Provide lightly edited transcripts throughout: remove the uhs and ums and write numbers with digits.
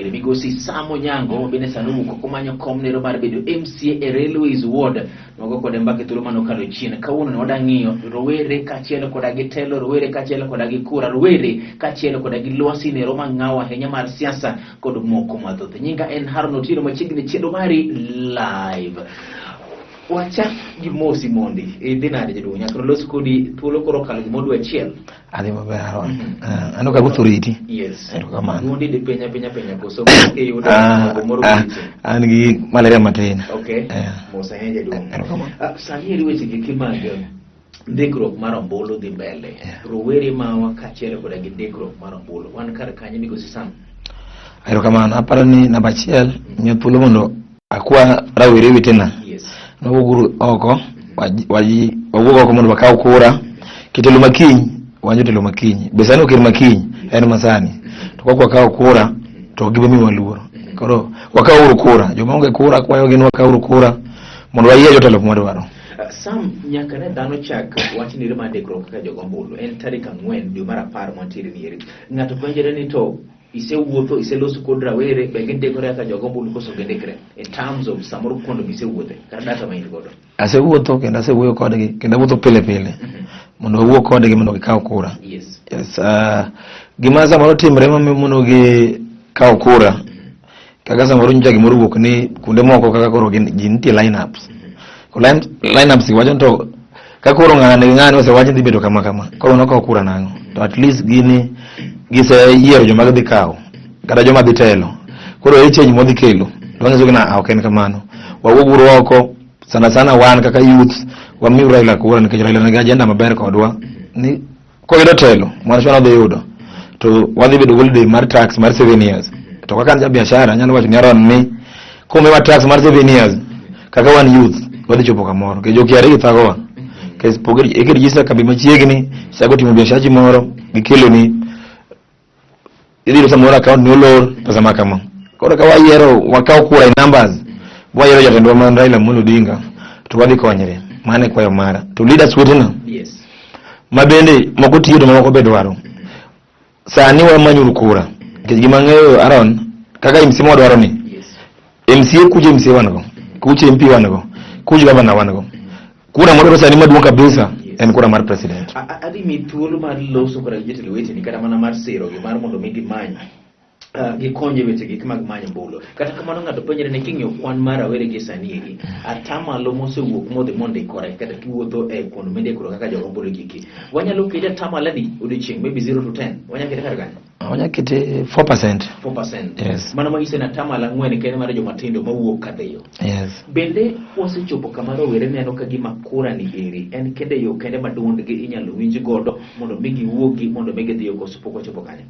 rowere. Migosi Sam Onyango bende sani owuok oko manyo kom nero mar bedo MCA e Railways Ward. Wago kode mbaka e thuolo mane okalo chien. Kawuono ne wadwa ng'iyo rowere kaachiel koda gi telo, rowere kaachiel koda gi kura, rowere kaachiel koda gi lwasi nero mang'aw ahinya mar siasa kod moko mathoth. Nyinga en Haron Otieno, machiegni chenro mari live. Wachak gi mosi mondi. Idhi nade jaduong'? Nyaka walos kodi thuolo koro okalo gima dwe achiel. Adhi maber Aaron. Aneno ka guth oriti. Yes. Erokamano. Duondi di penya penya penya koso iyudo moro kucho. An gi malaria matin. Okay. Eh. Mos ahinya jaduong'. Erokamano. Sani eri weche gi mag ndikruok mar ombulu dhi mbele. Rowere mawa kaachiel koda gi ndikruok mar ombulu. Wan kar kanye, migosi Sam? Erokamano. Aparo ni namba achiel miyo thuolo mondo akwa rawere wetena. Nawuoguru oko, wawuog oko mondo wakaw kura. Kitelo makiny, wan jotelo makiny. Be sani ok en makiny, en masani. To kok wakawo kura, to ok gibimiwa luor. Koro wakawuru kura. Joma onge kura kwayogi ni wakawuru kura mondo wayier jotelo mwadwaro. Sam, nyaka ne dhano chak wach ni mar ndikruok kaka jogo ombulu en tarik 4 dwe mar 10 mantiere ni eri. Ng'ato penjore ni to isewuotho, iseloso kod rawere, be gindikore kaka jogo ombulu koso gindikre in terms of samoro kuondo misewuothe kata data ma in godo? Asewuotho kendo asewuoyo kodgi kendo awuotho pile pile mondo wawuo kodgi mondo gikaw kura. Yes, gima samoro timre mondo gikaw kura kaka samoro nyocha gimoro owuok ni kuonde moko kaka koro gin ji nitie lineups. Ko lineups wacho ni to ka koro ng'ane gi ng'ane osewach ni dhi bedo kama kama, koro nokaw kura nang'o? To at least gini giseyiero joma gidhi kawo kata joma dhi telo. Koro e change modhi kelo. To wanyiso gi na ok en kamano. Wawuog uru oko sana sana wan kaka youth wamiu Raila kura nikech Raila nigi agenda maber kodwa ni koyudo telo mwanachwa nodhi yudo to wadhi bedo holiday mar tax mar 7 years. To kaka an ja biashara anyalo wacho ni Aaron ni komiwa tax mar 7 years kaka wan youth wadhi chopo kamoro nikech jo KRA thagowa. Nikech pok iregister kambi machiegni, ichako timo biashachi moro gikeloni idhi yudo samoro account ni olor pesa ma kama. Koro ka wayiero wakaw kura e numbers wayiero jatendwa man Raila Amolo Odinga to wadhi konyre. Mano e kwayo mara. To leaders wetena ma bende moko tiyo to mamoko be dwaro. Sani wamanyuru kura. Nikech gima ang'eyo Aaron kaka MC mwadwaro ni MCA kuche MCA wan go, kuche MP wan go, kuche gavana wan go. Kura mwadwaro sani maduong' kabisa en kura mar president. Adhi mi thuolo mar loso koda gi jotelo weteni kata mana mar sirogi mar mondo mi gimany gikony e weche gik mag manyo ombulu. Kata kamano ng'ato penjore ni king'iyo kwan mar rawere gi sani eri, atamalo mosewuok modhi mondikore kata kiwuotho e kuond mindikruok kaka jogo ombulu giki. Wanyalo kete atamalo adi odiochieng' maybe 0 to 10. Wanyalo kete kar kanyo? Wanyalo kete 4%. 4%. Yes. Mano manyiso ni atamalo 4 kende mar joma tindo mawuok kadhiyo. Yes. Bende wasechopo kama rowere neno ka gima kura ni eri en kende yo kende ma duondgi inyalo winj godo mondo mi giwuogi mondo mi gidhiyo koso pok wachopo kanyo?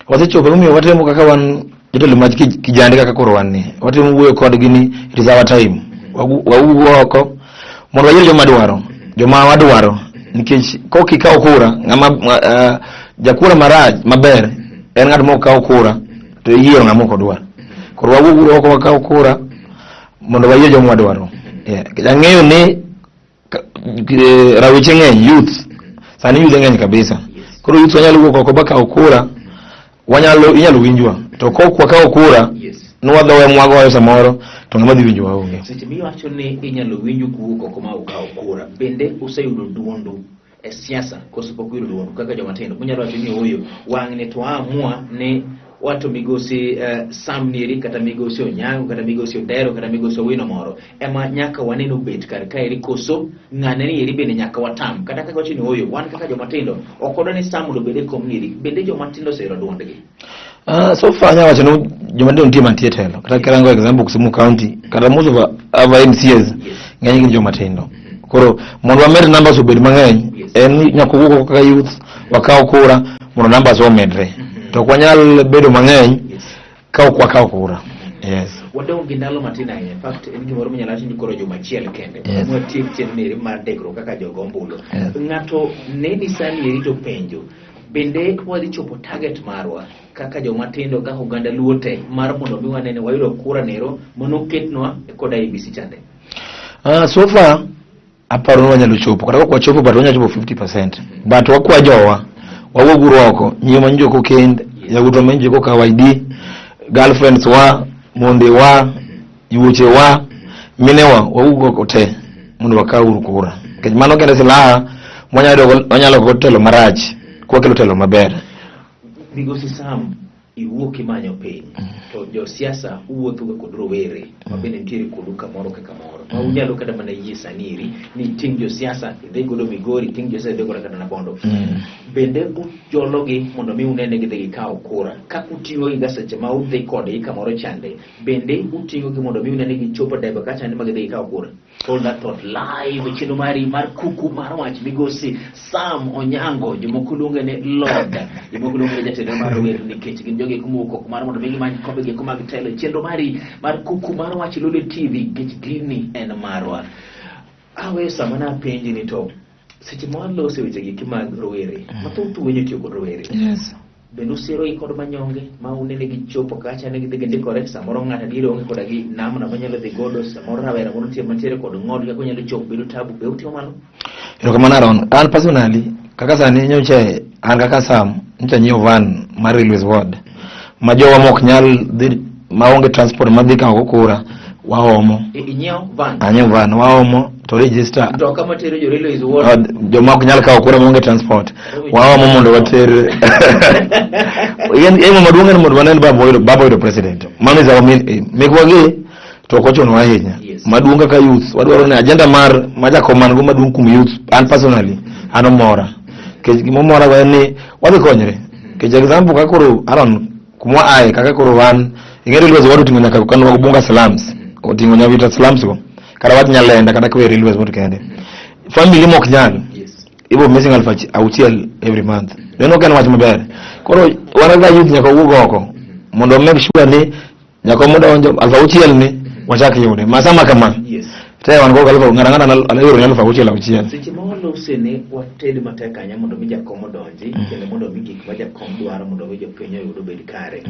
Wasechopo emomiyo watemo kaka wan jotelo mag kijande kaka koro wan ni. Watemo wuoyo kodgi ni it is our time. Wawuog oko mondo wayier joma dwaro, joma wadwaro nikech kok ikawo kura ng'ama jakura marach maber en ng'at mok kawo kura to iyiero ng'ama ok odwar. Koro wawuog uru oko wakaw kura mondo wayier joma wadwaro. Yeah. Ang'eyo ni raweche ng'eny, youth sani youth ng'eny kabisa. Koro youth wanyalo wuok oko bakawo kura, wanyalo inyalo winjwa. To kok wakawo kura nwadhowe mwagoyo samoro to ng'ama dhi winjowa onge. Seche miwacho ni inyalo winju kuwuok oko ma ukawo kura, bende useyudo duondu e siasa koso pok uyudo duondu kaka joma tindo? Munyalo wacho ni ooyo, wang'ni to waamua ni wato migosi Sam Nieri kata migosi Onyango kata migosi Odero kata migosi Owino moro ema nyaka waneno bet kar kaeri, koso ng'ane ni eri bende nyaka watam kata kaka wacho ni ooyo, wan kaka joma tindo ok wadwa ni Sam mondo obed e kom nieri. Bende joma tindo oseyudo duondgi? So far anyalo wacho ni joma tindo nitie mantie telo. Kata kirango example Kisumu County kata most of our MCAs ng'eny gin joma tindo. Koro mondo wamed numbers obed mang'eny en ni nyaka wawuog oko kaka youth wakaw kura mondo numbers omedre. To ok wanyal bedo mang'eny ka ok wakaw kura. Yes. Wadong' gi ndalo matin ahinya. In fact, en gimoro minyalo wacho ni koro juma achiel kende. Yes. Mwatiek chenro ni eri mar ndikruok kaka jogo ombulu. Yes. Ng'ato neni sani eri to penjo, bende wadhi chopo target marwa kaka joma tindo kaka oganda Luo te mar mondo mi wane ni wayudo kura nero manoketnwa kod IEBC chande? So far aparo ni wanyalo chopo kata ok wachopo but wanyalo chopo 50%. But wakwa jowa wawuog uru oko, nyiri ma nyocha ok okend, yawuotwa ma nyocha ok okawo ID, Girlfriends wa, monde wa, yuoche wa, mine wa, wawuog oko te mondo wakawuru kura. Nikech mano kende silaha mwanyalo go telo marach kwakelo telo maber. Migosi Sam, iwuok imanyo piny to josiasa uwuotho ga kod rowere ma bende nitiere kodu kamoro ka kamoro ma unyalo kata mana yie sani eri ni iting' josiasa idhi godo Migori, iting' josiasa idhi godo kata Nabondo. Bende ujologi mondo mi unene gidhi gikaw kura kaka uting'ogi ga seche ma udhi kodgi kamoro chande, bende uting'ogi mondo mi unene gichopo debe ka chande ma gidhi gikaw kura? Hold that thought live e chenro mari mar kuku mar wach. Migosi Sam Onyango, jomoko luonge ni Lord, jomoko luonge ni jatelo mar rowere nikech gin jogi mowuok oko mar mondo mi gimany kombe gi mag telo e chenro mari mar kuku mar wach Lolwe TV, nikech gini en marwa. Aweyo sama napenji ni to seche ma waloso weche gi mag rowere mathoth winyo tiyo kod rowere. Bende usirogi kod manyonge ma unene gichopo kacha ne gidhi gindikore, samoro ng'ato adier onge koda gi namna monyalo dhi godo, samoro rawera moro nitie mantiere kod ng'ol kaka onyalo chopo bedo tabu, be utimo mano? Erokamano Aaron. An personally, kaka sani nyocha an kaka Sam, nyocha nyiewo van mar Railways Ward ma jowa mok nyal dhi maonge transport madhi kawo go kura waomo. Inyiewo van? Anyiewo van, waomo to register. Mtoka matero jo Railways Ward. Joma ok nyal kawo kura maonge transport waomo mondo water. En maduong' en mondo wanen baba oyudo president. Mano is our main aim. Mekwa gi to ok ochuno ahinya. Maduong' kaka youth wadwaro ni agenda mar ma jakom man go maduong' kuom youth, an personally an omora. Nikech gimomora go en ni wadhi konyre. Nikech example kaka koro Aaron kumwa aye kaka koro wan ing'e Railways Ward oting'o nyaka kanwa Bunga slums, oting'o Nyawita slums go kata wach Nyalenda kata kiwe Railways Ward kende, family mok nyal ibo missing 6,000 every month. Neno ok en wach maber. Koro wan kaka youth nyaka wawuog oko mondo make sure ni jakom odonjo 6,000 ni wachak yude ma sama kama te wan go aluf ng'ara ng'ata ayudo ni 6,000 6,000. Seche ma walose ni wated matek ahinya mondo mi jakom odonji kendo mondo mi gik ma jakom dwaro mondo mi jopiny oyud obed kare.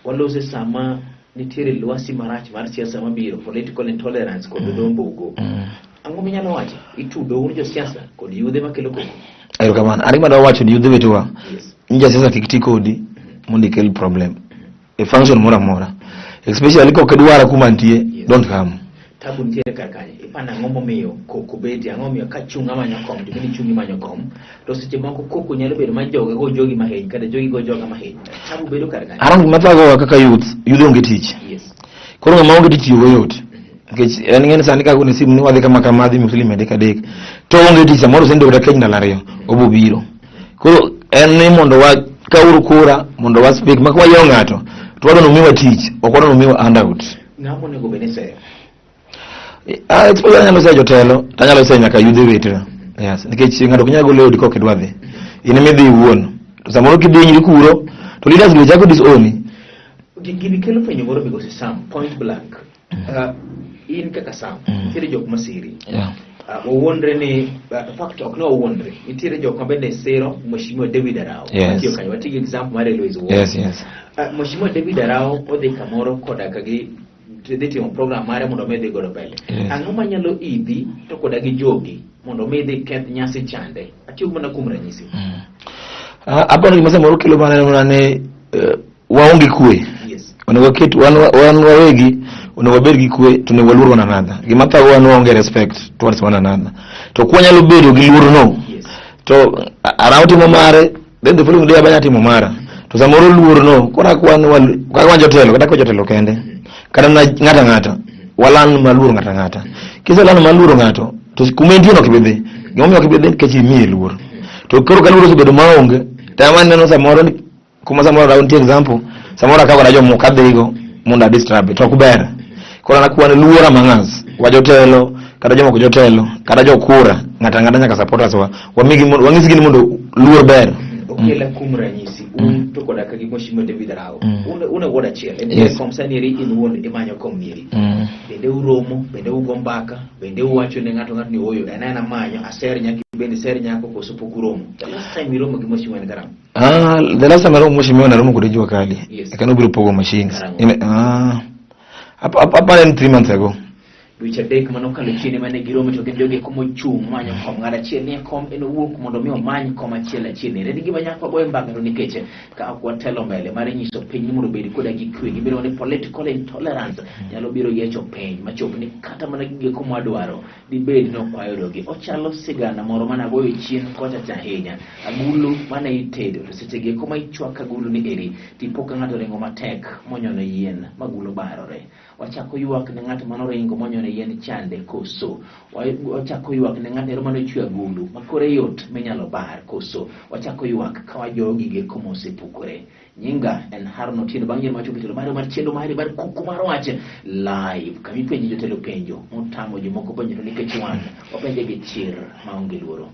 Walose sama nitiere lwasi marach mar siasa mabiro, political intolerance kod dombogo. Ang'o minyalo wacho? Itudo un josiasa kod yudhe makelo koko. Erokamano. An gima adwa wacho ni yudhe wetewa ni jasiasa kik ti kodi mondo ikel problem e function moro amora, especially kok idwara kuma nitie. Don't come. Tabu nitiere kar kanye? Ipano ang'o momiyo koko betie? Ang'o momiyo ka chung' amanyo kom, to bende chung' imanyo kom? To seche moko koko nyalo bedo ma joga go jogi mahiny, kata jogi go joga mahiny. Tabu bedo kar kanye? An gima thagowa kaka youth, yudhe onge tich. Koro ng'ama onge tich tiyogo yot. Nikech en ng'eni sani kagone simu ni wadhi kama kama, adhi Muslim adek adek. To onge tich, samoro osenindo kata kech ndalo 2, obo biro. Koro en ni mondo wa kawuru kura mondo wa speak mak wayiero ng'ato to wadwa ni omiwa tich, ok wadwa ni omiwa handout. Ng'ama onego bed ni seyo? Ah, exposure anyalo seyo jotelo, to anyalo seyo nyaka yudhe wetena. Yes, nikech ng'ato ok nyal golo e odi kok idwa dhi. In ema idhi iwuon. To samoro kidhinyri kuro, to leaders gi chako disowni. Gini kelo penjo moro, migosi Sam, point blank. In kaka Sam, nitiere jok masiri. Wawuondre ni, in fact ok ne wawuondre, nitiere jok ma bende siro Mheshimiwa David Arao. Watiyo kanyo, wati gi example mar Railways Ward. Mheshimiwa David Arao odhi kamoro koda ka gi dhi timo program mare mondo mi dhi godo mbele. Ang'o manyalo idhi to koda gi jogi mondo mi dhi keth nyasi chande? Atiyo mana kuom ranyisi. Aparo gima samoro kelo mana en mana ni waonge kwe. Onego waket wan wawegi onego wabed gi kwe to onego waluor one another. Gima thagowa ni waonge respect towards one another. To kwanyalo bedo gi luor no to Arao timo mare, then the following day abanya timo mara. To samoro luor no koro kaka wan jotelo kata ka jotelo kende kata na ng'ato ang'ata walan maluoro ng'ato ang'ata. Kiselan maluoro ng'ato to kuma entie no ok ibi dhi. Gimomiyo ok ibi dhi nikech imiye luor. To koro ka luor osebedo maonge to ema ineno samoro ni kuma samoro Arao nitie example samoro akawo kata jomoko adhigo mondo a disturb to ok ber. Koro an akwane luor among us wa jotelo kata jomoko jotelo kata jokura ng'ato ang'ata nyaka supporters wa wamigi mondo wanyisgi ni mondo luor ber. Okela kuom ranyisi un to koda ka gi Mheshimiwa David Arao. Un e ward achiel. En kom sani eri in wuon imanyo kom nieri. Bende uromo, bende ugo mbaka, bende uwacho ne ng'ato ng'ato ni oyo en aena manyo aser nyaka bende ser nyako koso pok uromo. The last time iromo gi Mheshimiwa en karang'o? Ah, the last time aromo mheshimiwa naromo kode jua kali. Eka nobiro pogo machines. Karang'o? Ah, hapa en 3 months ago. Dweche 3 manokalo chien mane giromo to gin jogi eko mochung' manyo kom. Ng'at achiel nie kom en owuok mondo mi omany kom achiel achiel. En gima nyaka wagoye mbaka to nikech ka ok watelo mbele mar nyiso piny ni mondo obed koda gi kwe, gima iluongo ni political intolerance nyalo biro yecho piny machop ni kata mana gige eko mwadwaro dibed ni ok wayudogi. Ochalo sigana moro mane agoyo chien kocha cha ahinya. Agulu mane itedo to seche gi eko ma ichwako agulu ni eri tipo ka ng'ato oringo matek monyono yien ma agulu barore. Wachako ywak ne ng'at mane oringo monyono yien chande koso? Wachako ywak ne ng'at ero mane ochwe agulu ma kore yot minyalo bar koso? Wachako ywak ka wajowo gige eko mosepukore. Nyinga en Haron Otieno bang' yiero machopo telo mare mar chenro mare mar kuku mar wach live kama ipenjo jotelo penjo motamo jomoko penjo to nikech wan wapenje gi chir maonge luoro.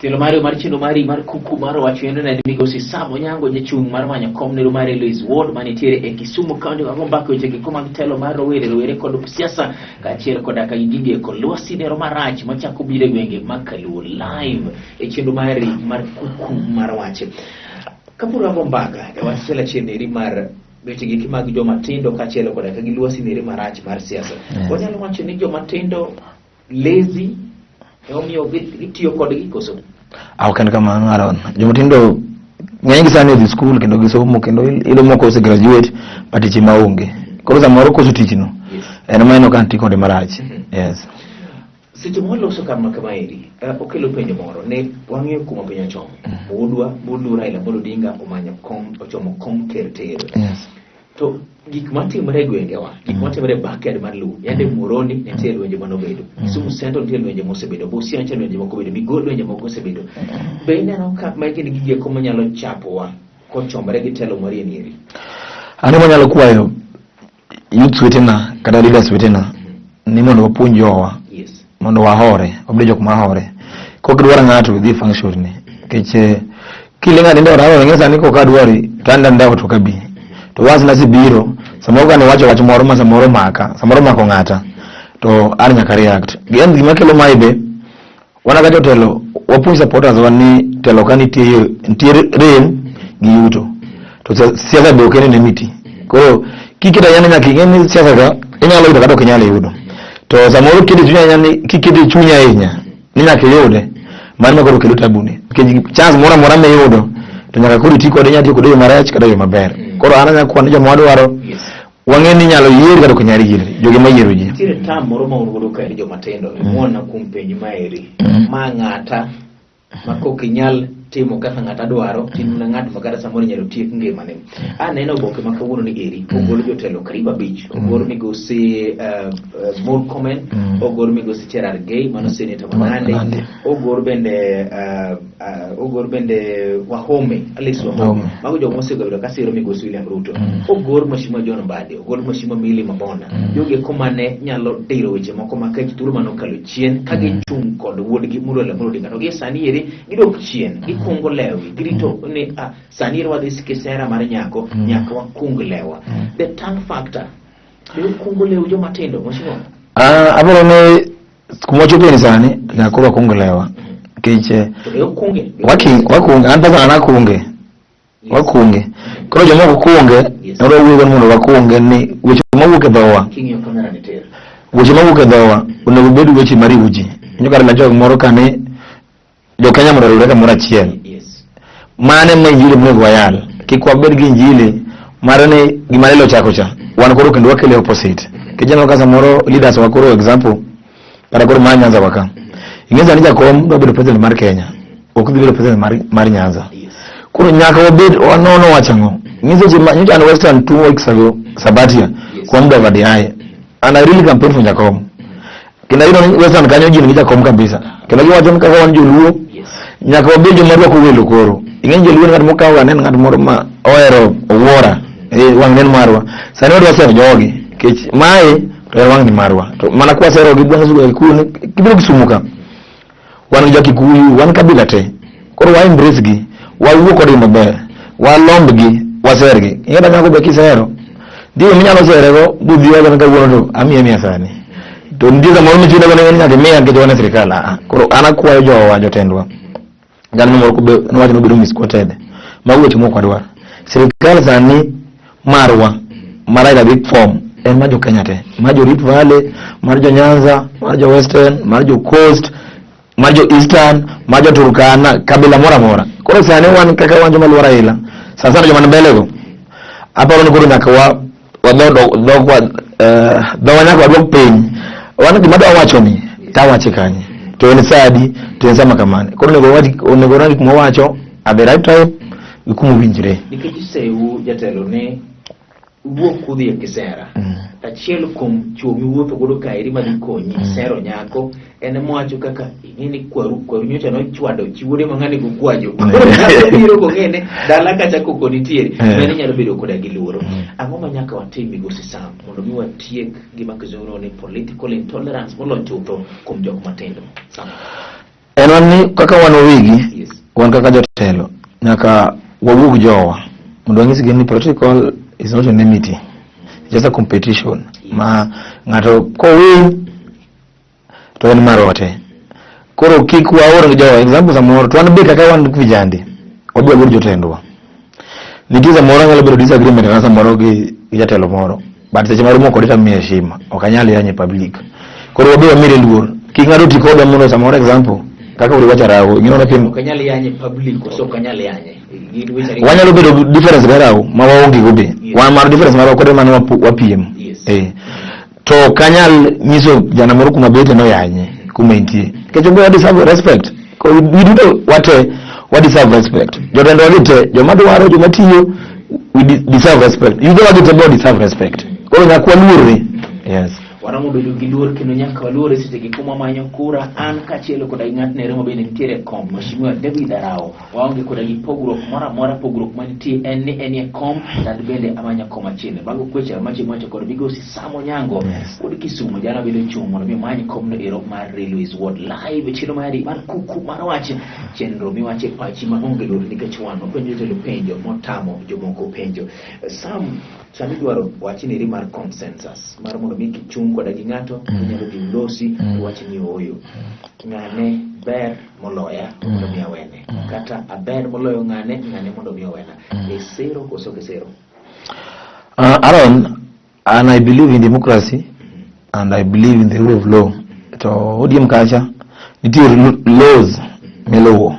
Tielo mari mar chenro mari mar kuku mar wach endo ne migosi Sam Onyango jachung' mar manyo kom nero mar Eloise Ward manitiere e Kisumu County wago mbaka weche giko mag telo mar rowere rowere kod siasa kaachiel koda ka gigi eko lwasi nero marach machako biro e gwenge mag Kaluo live e chenro mari mar kuku mar wach. Kapok wago mbaka e wach achiel achiel eri mar weche giki mag joma tindo kaachiel koda ka gi lwasi neri marach mar siasa. Wanyalo wacho ni joma tindo lazy emomiyo gitiyo kodgi koso? Ok en kamano Aaron. Joma tindo ng'eny gi sani odhi skul kendo gisomo kendo iyudo moko ose graduate but tich ema onge. Koro samoro koso tich no en ema ineno ka nitie kode marach. Yes. Seche ma waloso kama kamaeri, okelo penjo moro ne wang'iyo kuma piny ochomo. Wuodwa Bulu Raila Amolo Odinga omanyo kom, ochomo kom ker tir. To gik matimore e gwengewa, gik matimore e backyard mar Luo, yande Muhoroni nitie lwenje manobedo, Kisumu Central nitie lwenje mosebedo, Busia nitie lwenje moko obedo, Migori lwenje moko osebedo. Be ineno ka magi gin gigi eko manyalo chapowa kochomore gi telo morieni eri? An ema anyalo kwayo youths wetena kata leaders wetena ni mondo wapuonj jowa mondo wahore, wabed jok mahore. Kok idwar ng'ato idhi function ni. Nikech kiling' alinda ora ng'e sani kok adwari to an anda to kabi. To once nasebiro, samoro ka niwacho wach moro ma samoro maka, samoro mako ng'ata, to an nyaka react. Gin gima kelo mae be, wan kaka jotelo wapuonj supporters wa ni telo ka nitie nitie rem gi yuto. To siasa be ok en enmity. Koro kiketo ahinya ni nyaka ing'e ni siasa ka inyalo yudo kata ok inyal yudo. To samoro kiketo e chunyi ahinya ni kiketo e chunyi ahinya ni nyaka iyude, mano ema koro kelo tabu ni. Nikech chance moro amora miyudo to nyaka koro iti kode, inyalo tiyo kode e yo marach kata e yo maber. Koro an anyalo kwayo ni joma wadwaro wang'e ni inyalo yieri kata ok inyal yieri. Jogi ema yiero ji. Nitiere term moro ma un godo kaeri joma tindo, ing'wona kuom penji maeri. Ma ng'ata ma kok inyal timo kaka ng'ata dwaro, to in mana ng'at ma kata samoro inyalo tiek ngimane. Aneno oboke ma kawuono ni eri, ogol jotelo karibu 5, ogol migosi Murkomen, ogol migosi Cherargei, mano senator ma Nandi, ogol bende Wahome, Alice Wahome. Mago joma osebedo ka siro migosi William Ruto. Ogol Mheshimiwa John Mbadi, ogol Mheshimiwa Millie Mabona. Jogi eko mane nyalo diro weche moko makech thuolo mane okalo chien ka gichung' kod wuodgi Murala Amolo Odinga. To gie sani eri gidok chien, gikungo lewgi, girito ni sani eri wadhi kisera mar nyako, nyaka wakung lewa. The turn factor, be ukungo lew joma tindo, Mheshimiwa? Abiro ni kuma wachopo ni sani, nyaka koro wakung lewa. Nikech, To be ukunge? Wakunge, an personally akunge. Wakunge. Koro joma ok kunge, ero wuoyo mondo wakunge ni weche mawuok e dhowa. King'iyo kamera ni tir. Weche mawuok e dhowa onego obed weche mariwo ji. Inyo kata jok moro ka ni jo Kenya mondo oriwre kamoro achiel. Mano ema injili monego wayal. Kik wabed gi injili mar ni gima Raila ochako cha. Wan koro kendo wakele opposite. Nikech ineno ka samoro leaders wa koro example kata koro mar Nyanza wa ka. Ing'e sani jakom dwa bedo president mar Kenya. Ok dhi bedo president mar Nyanza. Koro nyaka wabed wanono wach ang'o. Nyiso ji ma nyocha an Western 2 weeks ago Sabatia kwa Mudavadi aye. And I really campaign for Jakom. Kendo ayudo ni Western kanyo ji nigi Jakom kabisa. Kendo giwacho ni kaka wan joluo nyaka wabed joma rwako welo koro. Ing'e ni joluo en ng'at mokawo ga nen ng'at moro ma ohero owuora. Wang' nen marwa. Sani wadwa sero jogi. Nikech mae to en wang' ni marwa. To mana kwa sero gi gweng' Kikuyu ni kibiro Kisumu ka. Wan gi jo Kikuyu, wan kabila te. Koro wa embrace gi, wawuo kodgi maber, walomb gi, waser gi. Ing'e nyako be kisero, nitie minyalo serego budhi wacho ni kawuono to amiye miya sani. To nitie samoro michune go ni nyaka imiya nikech wan e sirikal. Ah, ah. Koro an akwayo jowa jotendwa. Jalno moro kobe nowacho ni obedo misquoted. Mago weche mok wadwar. Sirikal sani marwa ma Raila dhi form en mar jo Kenya te. Mar jo Rift Valley, mar jo Nyanza, mar jo Western, mar jo Coast, mar jo Eastern, mar jo Turkana, kabila moro amora. Koro sani wan kaka wan joma luwo Raila, sana sana joma ni mbele go, aparo ni koro nyaka wa wadho dhogwa dhowa nyaka waduok piny. Wan gima dwa wacho ni tawache kanye to en sa adi to en sama kamane. Koro onego wach onego warang gik mwawacho at the right time gi kuma owinjre. Nikech isewu jatelo ne wuok kudhi e kisera. Achiel kuom chuo miwuotho godo kaeri madhi konyi sero nyako en mowacho kaka ing'e ni kwaru kwaru nyocha nochwado chi wuode ma ng'ani gogwajo. Koro nyako biro kong'e ni dala kacha koko nitiere. Mano nyalo bedo koda gi luoro. Ang'o ma nyaka watim migosi Sam mondo mi watiek gima kizungu luongo ni political intolerance molo chutho kuom jok matindo? Sam. En wan ni kaka wan wawegi Yes. wan kaka jotelo nyaka wawuog jowa mondo wanyisgi ni political is not an enmity it's just a competition ma ng'ato kowin to en marwa te koro kik waor jowa example samoro to wan be kaka wan vijande wadwa gor jotendwa nitie samoro anyalo bedo disagreement na samoro gi gi jatelo moro but seche maromo kode tamiye heshima ok anyal yanye public koro wabe wamire luor kik ng'ato ti kodwa mondo samoro example kaka uriwacho Arau ing'e nono Ok anyal yanye public koso ok anyal yanye. Gin weche ariyo. wanyalo bedo difference gi Arau ma waonge go be Yes. wan mar difference marwa kode mano wapiem Yes. eh to ok anyal nyiso jana moro kuma bete noyanye kuma entie nikech obe wa deserve respect Koro waduto wate wa deserve respect jotendwa gi te joma dwaro joma tiyo we deserve respect yudhowa gi te be wa deserve respect koro nyaka waluorre yes Waromo bedo gi luor kendo nyaka waluore seche gi kuma manyo kura an kaachiel koda gi ng'atno ero ma bende nitiere e kom Mheshimiwa David Arao waonge koda gi pogruok moro amora pogruok manitie en ni en e kom to an bende amanyo kom achiel mago kweche machiegni wacho kod migosi Sam Onyango Yes. wuod Kisumo jana bedo chung' mondo mi omany komno ero mar Railways Ward live chenro mari mar kuku mar wach chenro miwache pachi ma onge luor nikech wan wapenjo jotelo penjo motamo jomoko penjo Sam sani idwaro wach ni eri mar consensus mar mondo mi kichung' koda gi ng'ato inyalo dhi ulosi iwach ni ooyo ng'ane ber moloya mondo mi awene kata aber moloyo ng'ane ng'ane mondo mi owena isiro koso ok isiro Aaron, and I believe in democracy and I believe in the rule of law. To ODM kacha nitie laws miluwo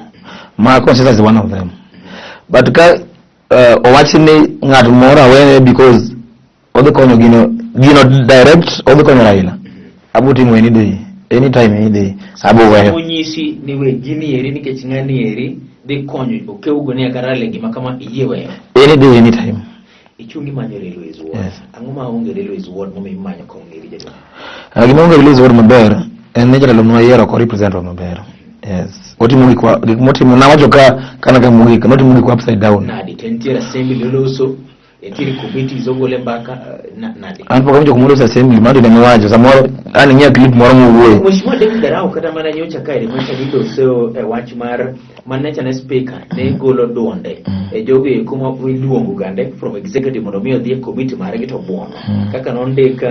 ma consensus is one of them. But ka owach ni ng'at moro awene because odhi konyo gino gino direct odhi konyo Raila abo timo any day anytime any day abo weyo onyisi ni we gini eri nikech ng'ani eri dhi konyo okewgo ni kata Raila gima kama iyie weyo any day anytime ichung' imanyo Railways Ward Yes. ang'o ma onge Railways Ward momiyo imanyo kom eri jaduong' Gima onge Railways Ward maber en ni jatelo mwayiero ok represent wa maber yes otimo gik gik motimo nawacho ka kana ka mogik notimo gik upside down nadi to nitiere assembly oloso nitiere committees ogole mbaka nadi an pok awinjo kumoro assembly mano ne wacho samoro an ing'iyo clip moro mowuoyo Mheshimiwa David Arao kata mana nyocha kaeri manyicha giloso e wach mar mane ne speaker ne golo duonde e jogo eko ma iluongo gande from executive mondo mi odhi e committee margi to buono kaka nondik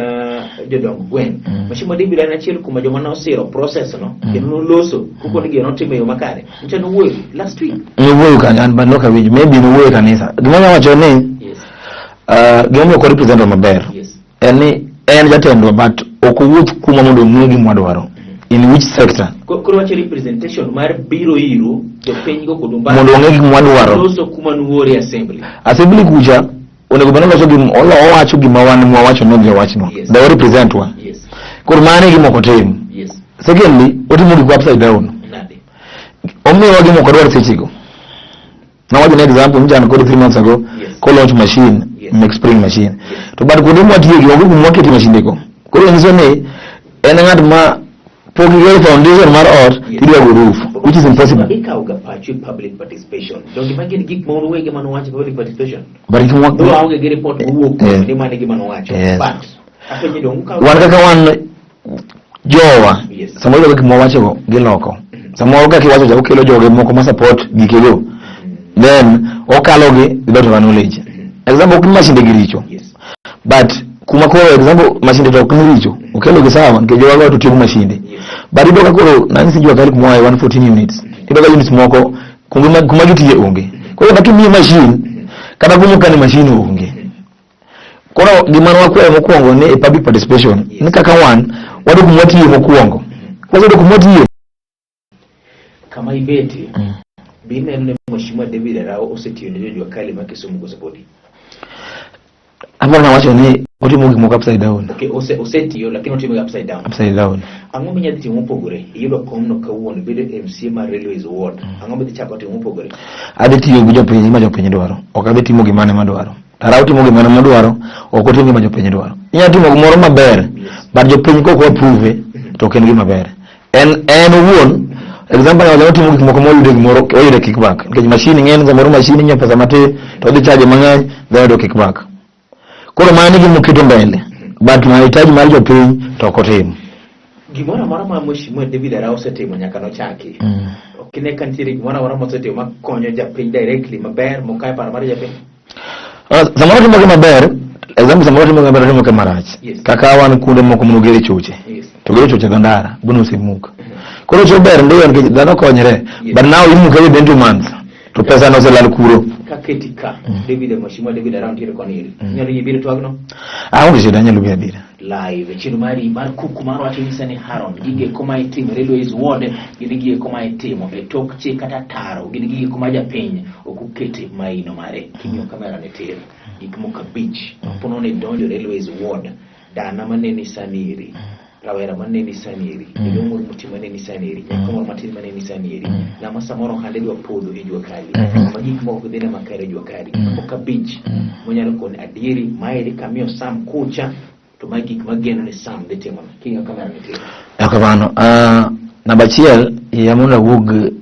jodong gweng' Mheshimiwa David en achiel kuom joma nosiro process no kendo noloso koko ni gino notimo e yo makare nyocha nowuoyo last week nowuoyo kanyo an but ok awinjo maybe nowuoyo e kanisa gima anyalo wacho ni yes gimomiyo ok represent wa maber yes en ni en jatendwa but ok owuoth kuma mondo ong'e gima wadwaro in which sector Koro wacho representation mar biro iru jopiny go kod umbaka mondo ong'e gima wadwaro loso kuma nuore assembly assembly kucha onego bed ni oloso gima olo owacho gima wan mwawacho ni odhi owachnwa Yes. they represent wa yes koro mano e gima ok otim yes secondly otimo gik upside down nade omiyowa gima ok wadwar sechego nawacho ni example nyicha an kod 3 months ago Yes. ko launch machine Yes. make spring machine Yes. to but kuonde mwatiye gi onge kuma wakete machinde go koro nyiso ni en ng'at ma pok igero foundation mar ot Yes. tidwa go roof which is impossible ikawo ga pachu e public participation donge magi gin gik ma un uwegi mane uwacho public participation but gik mwa- though aonge gi report mowuok Yeah. ni mane gima nowacho Yes. but apenji dong ukawo wan kaka wan jowa Yes. samoro gik mwawachogo giloko Samoro kaka iwacho cha okelo joge moko ma support gikego. Then okalogi without our knowledge. Example ok ni mashinde gi richo. But kuma koro example mashinde to ok ni richo. Okelo gi sawa nikech jowago to tiyo gi mashinde. But iyudo ka koro nanyisi jua kali kuma oaye 114 units. Iyudo ka units moko kuma gitiye onge. Koro kata kimiye machine kata kuma okane machine onge. Koro gima ne wakwayo mokwongo ni e public participation ni kaka wan wadok kuma watiye mokwongo. Kwasedok kuma watiye Kama ibete, be ineno ni Mheshimiwa David Arao osetiyo ne jojua kali ma Kisumu koso podi? Aparo nawacho ni otimo gik moko upside down. Okay, osetiyo lakini otimo gi upside down. Upside down. Ang'o minyalo timo mopogore? Iyudo komno kawuono, ibedo MCA mar Railways Ward. Ang'o midhi chako timo mopogore? Adhi tiyo gi jopiny gima jopiny dwaro. Ok adhi timo gima an ema dwaro. Arao timo gima an ema dwaro, ok otim gima jopiny dwaro. Inyalo timo gimoro maber, but jopiny kok approve to ok en gima ber. En owuon, example nyalo timo gik moko moyude gimoro, oyude kickback. Nikech machine ng'eny, samoro machine inyiewo pesa matin, to odhi charge mang'eny, then oyudo kickback. Koro mano e gima oketo mbele, but mahitaji mar jopiny to ok otim. Gimoro amora ma Mheshimiwa David Arao osetimo nyaka nochaki. Ok ine ka nitiere gimoro amora mosetimo makonyo japiny directly maber mokayo paro mar japiny? Samoro otimo gima ber, example samoro otimo gima ber, otimo gima marach. Kaka wan kuonde moko manogere choche. To gero choche dho ndara, buno osemuk. Koro cho ber ndiyo nikech dhano konyre, but now imuke within 2 months. To pesa no oselal kuro. Kaketi ka, David Mheshimiwa David Arao nitiere koni eri. Inyalo yie biro twagno? Aonge shida, anyalo biro abira. Live chenro mari mar kuku mar wacho nyisa ni Haron gige koma itimo Railways Ward gin gige koma itimo e tok chik kata taro gin gige koma japiny ok okete maino mare king'iyo kamera ne tir gik moko abich pono ni donjo Railways Ward dana maneni sani eri rawera maneni sani eri jaduong' moro moti maneni sani eri nyako moro matin maneni sani eri ng'ama samoro ohande dwa podho e jua kali ng'ama gik moko ok dhine makare e jua kali gik moko abich monyalo koni adieri maeri kamiyo Sam kucha to ma gik mageno ni Sam dhi timo king'iyo kamera ne tir. Erokamano. Namba achiel, iya mondo awuog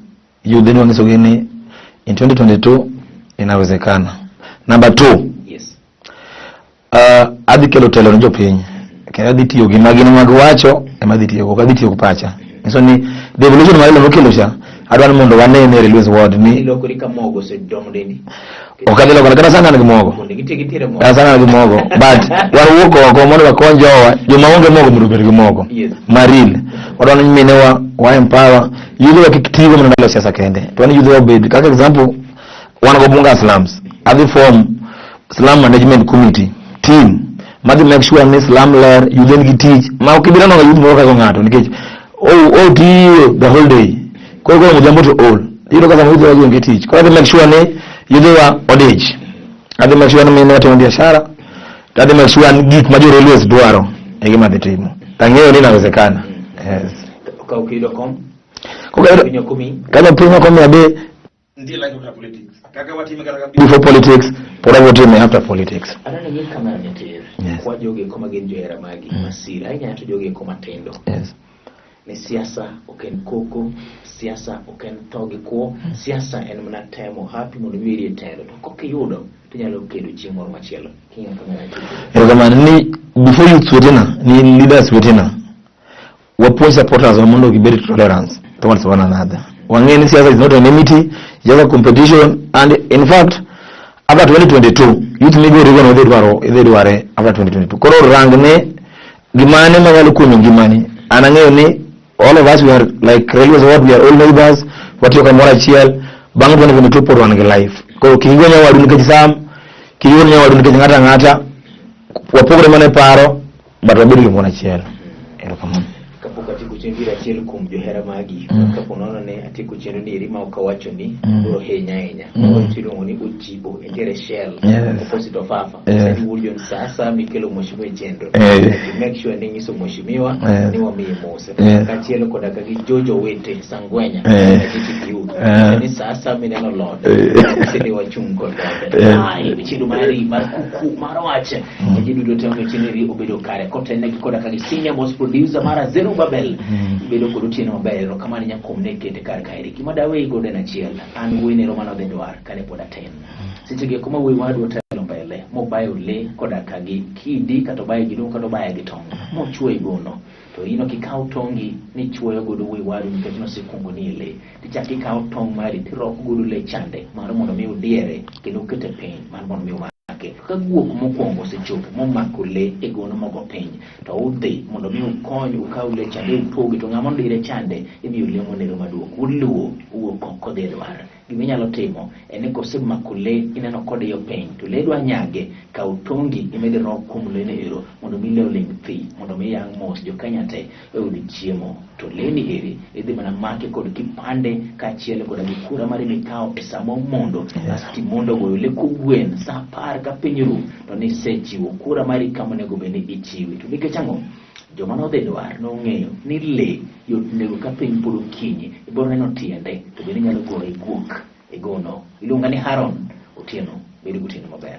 yudhe ni wanyisogi ni in 2022 inawezekana. Namba 2, adhi kelo telo ne jopiny kendo adhi tiyo gi magin mag wacho ema adhi tiyo ok adhi tiyo gi pacha. Nyiso ni devolution mar mokelo cha adwa ni mondo wanene e Railways Ward ni Ilokori ka mogo osedong dendi. Ok adhi lokora kata sana an gi mogo. Kuonde gitie gitiere mogo. Kata sana an gi mogo but wawuok oko mondo wakony jowa joma onge mogo mondo obed gi mogo maril. Wadwa ni minewa wa empower yudhewa kik tigo mana ndalo siasa kende. To wan yudhewa obed kaka example wan go Bunga slums. Adhi form slum management committee team madhi make sure ni slum ler, yudhe nigi tich ma ok ibi neno ga youth moro kago ng'ato nikech otiyo the whole day. Koro koro odhiambo to ol. Iyudo ka sama yudhewa gi onge tich. Koro adhi make sure ni yudhewa odich. Adhi make sure ni minewa timo biashara. To adhi make sure ni gik ma jo railways dwaro e gima adhi timo. To ang'eyo ni inawezekana. Yes. Ka ok iyudo kom, Koka piny ok omiyi. Ka jopiny ok omiya be nitie life after politics. Kaka watime kata ka before politics, pod abiro time after politics. Aneno ni kamera ne tir. Kwa jogi eko ma gin johera magi, masir. Ahinya to jogi eko matindo. Ni siasa ok en koko, siasa ok en tho gi kwo, siasa en mana temo hapi mondo mi irie telo. To kok iyudo, to inyalo kedo chieng' moro machielo. King'iyo kamera ne tir. Erokamano ni before youth wetena, ni leaders wetena, wapuonj supporters wa mondo gibed tolerance towards one another. Wang'e ni siasa is not an enmity, just a competition and in fact after 2022 youth migori go no idhi dwaro idhi dware after 2022. Koro rang ne gimane manyalo konyo ngimani. An ang'eyo ni all of us we are like railways ward, we are all neighbors, watiyo kamoro achiel. Bang' 2022 pod wan gi life. Koro kik igo nyawadu nikech Sam, kik igo nyawadu nikech ng'ato ang'ata, wapogre mana e paro, but wabed gimoro achiel. Erokamano. Kapok atieko chenro ir achiel kuom johera magi, kapo nono ne atieko chenro ni eri ma ok awacho ni biro hinya ahinya. Moro iluongo ni Ochibo, entiere Shell, opposite Ofafa. Sani wuod John sasa mikelo mheshimiwa e chenro. Make sure ni nyiso mheshimiwa ni wamiye mos. Kaachiel koda ka gi Jojo Wete Sangwenya, Executive Youth. Ni sasa mineno lod. Sani wachung' kod lod. Ai, chenro mari mar kuku mar wach. Ji duto te omiyo chenro eri obedo kare kotelne gi koda ka gi senior most producer mara Zerubabel. Ibedo kod otieno maber erokamano nyakom ne kete kar kaeri. Gima daweyi godo en achiel. An wuoyi ne Romano dhi dwar kane pod atin. Seche gi eko ma wuoyi wadwa telo mbele mobayo le koda ka gi kidi kata obayo gi duong' kata obaye gi tong' mochwoye gono. To in ok ikaw tongi ni ichuoyo godo wuoyi wadu nikech nosekuongo ni e le. Tichak ikaw tong' mari tirok godo le chande mar mondo mi udiere kendo ukete piny mar mondo mi umake. Ka guok mokwongo osechopo momako le e gono mogo piny to udhi mondo mi ukony ukaw le chande upogi to ng'ama odire chande imiyo lemo nero maduong'. Uluwo uwuok oko dhi e dwar. Gima inyalo timo en ni kosemako le ineno kodiyo piny to le dwa nyage, kaw tongi imed irok kuom leno ero mondo mi le oling' thi mondo mi yang' mos jo Kenya te oyud chiemo. To le ni eri idhi mana make kod kipande kaachiel koda gi kura mari mikawo e sama omondo asto imondo goyo le kogwen sa apar ka piny ru to nisechiwo kura mari kama onego bed ni ichiwe. To nikech ang'o? Joma nodhi dwar nong'eyo ni le yot nego ka piny pod okinyi, ibiro neno tiende to bende inyalo goye guok e gono. Iluonga ni Haron Otieno, bed gotieno maber.